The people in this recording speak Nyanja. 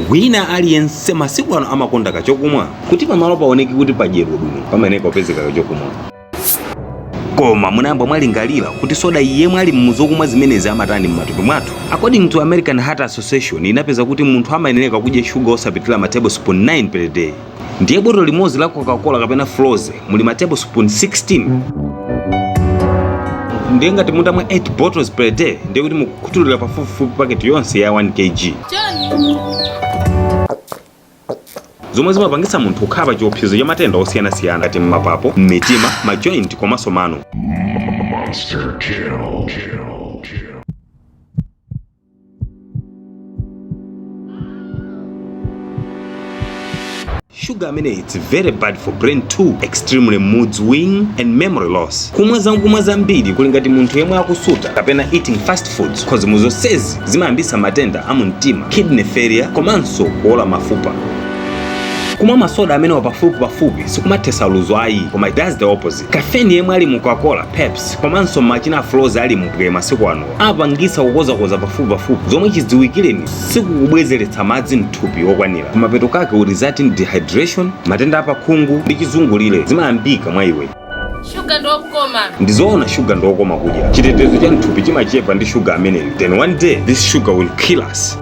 Wina aliyense masiku ano amakonda kachokumwa. Kuti pamalo paoneke kuti padyedwa bwino, pamayeneka kupezeka kachokumwa. Koma munayamba mwalingalira kuti soda yemwe ali muzokumwa zimenezi amatani m'matupi mwathu? According to American Heart Association, inapeza kuti munthu amayenera kudya shuga osapitilira ma tablespoon 9 per day. Ndiye botolo limodzi la Coca-Cola kapena Frozy muli ma tablespoon 16. Ndiye ngati mutamwa 8 bottles per day, ndiye kuti mukukhutulira pafupifupi paketi yonse ya 1 kg, zomwe zimapangitsa munthu kukhala pa chiopsezo cha matenda osiyanasiyana ngati m'mapapo, m'mitima, ma joint komanso mano. Monster kill. Kill. Kill. Sugar amene it's very bad for brain too, extremely mood swing and memory loss. Kumwa zakumwa zambiri kuli ngati munthu yemwe akusuta kapena eating fast foods, 'cause muzonsezi zimayambitsa matenda a mumtima, kidney failure komanso kuola mafupa. Kumwa masoda amenewa pafupi pafupi sikumathetsa ludzu ayi, koma it does the opposite. Caffeine yemwe ali mu Coca-Cola, Pepsi komanso machina Frozy ali mupwe masiku ano amapangitsa kukozakoza pafupi pafupi, zomwe chidziwikireni sikukubwezeretsa madzi mthupi okwanira. Kumapeto kake will result in dehydration, matenda apakhungu ndi chizungulire zimayambika mwa iwe. Shuga ndiwokoma. Ndizoona, shuga ndiwokoma kudya. Chitetezo cha mthupi chimachepa ndi shuga ameneyu. Then one day this sugar will kill us.